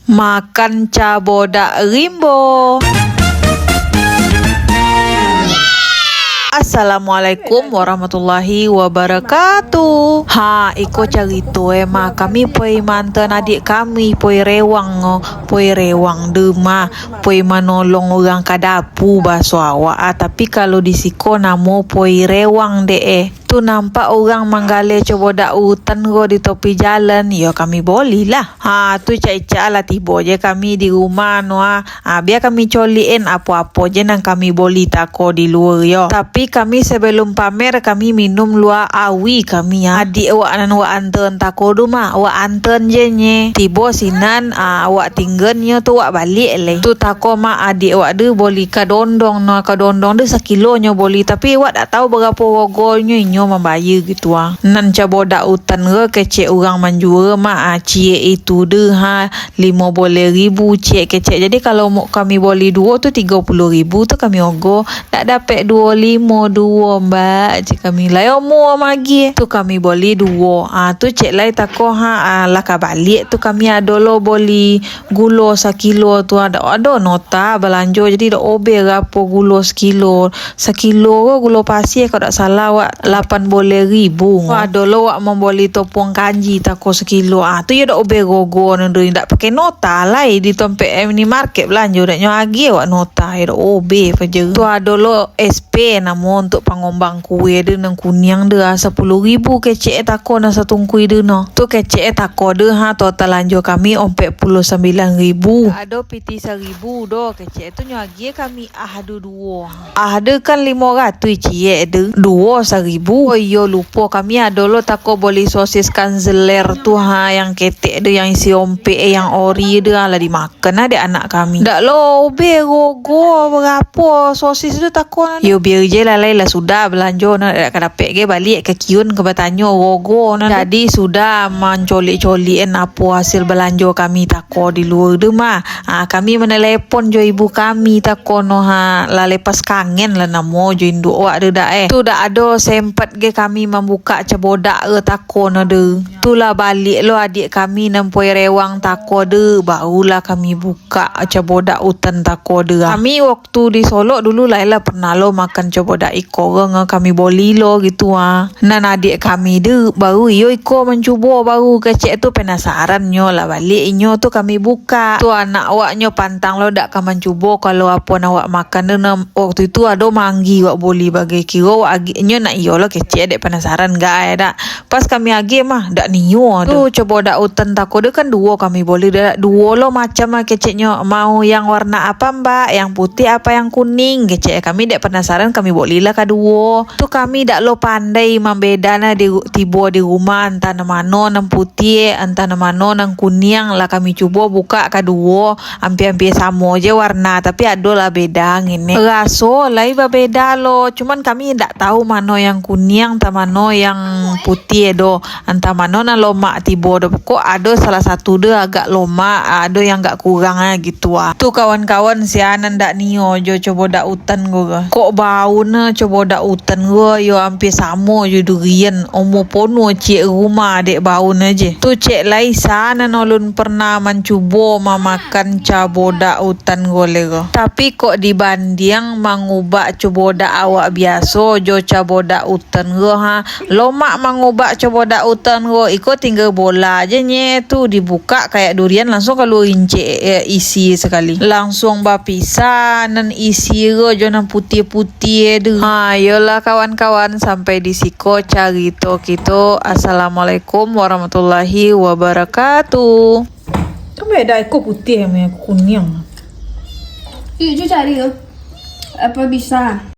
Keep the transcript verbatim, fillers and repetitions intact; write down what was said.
Makan cabodak rimbo. Assalamualaikum warahmatullahi wabarakatuh. Ha, iko carito eh, mah. Kami poi mantan adik kami, poi rewang, poi rewang de mah, poi manolong urang ka dapu baso awak ah. Tapi kalau di siko namo poi rewang dek eh. Tu nampak urang manggaleh cobodak utan ko di topi jalan, yo kami bolilah. Ha, tu icak-icak lah tibo je kami di rumah no ah. Ha, bia kami colikin apo-apo je nan kami boli tako di lua yo. Tapi kami sabalum pamer, kami minum lua awi kami ah. Adik wak nan wak antean tako tu mah, wak antean je nye. Tibo sinan, ha, wak tinggan nyo tu wak baliak lai. Tu tako mah adik wak tu boli kadondong no, kadondong tu sakilo nyo boli, tapi wak dak tau barapo rogonyo inyo mambayia gitu ah. Nan cabodak utan ko kecek urang manjua mah, ah, ciek itu deh ha, limo boleh ribu ciek kecek. Jadi kalau mo-, kami boli duo tu tigo puluah ribu tu kami ogo, dak dapek duo limo duo, Mbak, cek kami. Lai omo magi. Tu kami boli duo. Ah, tu cek lai tako ha, ah, lah ka baliak tu kami ado lo boli gulo sakilo tu, ado, ado nota balanjo, jadi dak obeh rapo gulo sakilo. Sakilo ko gulo pasia, kalau dak salah, wak lapan boleh ribu. Wah, ado lo wak mamboli topong kanji tako sakilo. Ah, tu yo dak obeh rogo nan tu, dak pakai nota lai di tompek, eh, minimarket balanjo, dak nyo agiah wak nota, yo dak obeh paja. Tu ado lo S P namo untuk pangombang kue tu, nan kuniang tu, ah, sapuluah ribu kecek e tako nan satungkui tu no. Tu kecek e tako tu ha, total balanjo kami ompek puluah sambilan ribu. Ado piti saribu doh kecek tu nyo agiah kami ah duo. Ah tu kan limo ratuih ciek tu, duo saribu. Oh iyo, lupo, kami ado lo tako boli sosis kanzeler tu ha, yang ketek tu, yang isi ompek, eh, yang ori tu ha, lah dimakan. Kena dek anak kami. Dak lo obeh rogo barapo sosis tu tako nan. Yo, bia je lah lai, lah sudah balanjo, nak dak ka dapek ge baliak ka kiun ka batanyo rogo nan. Jadi sudah mancolik-colikan apo hasil balanjo kami tako di lua tu mah. Ah, kami manelepon jo ibu kami tako no ha, lah lepas kangen lah namo jo induak wak tu dak eh. Tu dak ado sempat ge kami mambukak cabodak ke tako no tu. Tu lah baliak lo adiak kami nan poi rewang tako tu, barulah kami bu- kak cabodak utan tako tu ah. Kami waktu di Solok dulu lai lah pernah lo makan cabodak iko, kami boli lo gitu ah. Nan adiak kami tu baru iyo iko mancubo, baru kecek tu penasaran nyo lah baliak inyo tu kami bukak. Tu anak awak nyo pantang lo dak ka mancubo kalau apo nan awak makan tu, nan waktu itu ado manggi wak boli bagai kiro wak agiah nyo nak iyo lo kecek dek penasaran gak ai dak. Pas kami agiah mah, dak nio tu. Cabodak utan tako tu kan duo kami boli, dak duo lo macam ah keceknyo. Mau yang warna apa, Mbak? Yang putih apa yang kuning? Kecek kami dek penasaran, kami bolilah kaduo. Tu kami dak lo pandai mambeda nah di, tibo di rumah, antah nan mano nan putih, antah nan mano nan kuniang, lah kami cubo bukak kaduo. Ampia-ampia samo je warna, tapi ado lah beda ngini. Raso lai babeda lo, cuman kami indak tahu mano yang kuniang, antah mano yang putih do, antah mano nan lomak tibo do. Pokok ado salah satu de agak lomak, ado yang agak kurang ah gitu ah. Tu kawan-kawan, sia nan dak nio jo cabodak utan ko. Kok bau nah cabodak utan ko, yo ampia samo jo durian, omo pono ciek rumah dek bau nah je. Tu cek lai sa nan ulun pernah mancubo mamakan cabodak utan ko lai ko. Tapi kok dibandiang mangubak cabodak awak biaso jo cabodak utan ko ha, lomak mangubak cabodak utan ko, iko tingga bola je nye tu, dibukak kayak durian langsung kalua rincek, eh, isi sakali. Langsung bapisah nan isi ko jo nan putiah-putiah tu. Ha, iyolah kawan-kawan, sampai di siko carito kito. Assalamualaikum warahmatullahi wabarakatuh. Kan beda, iko putiah, yang kuniang. Yuk, cuy cari tu. Apa bisa?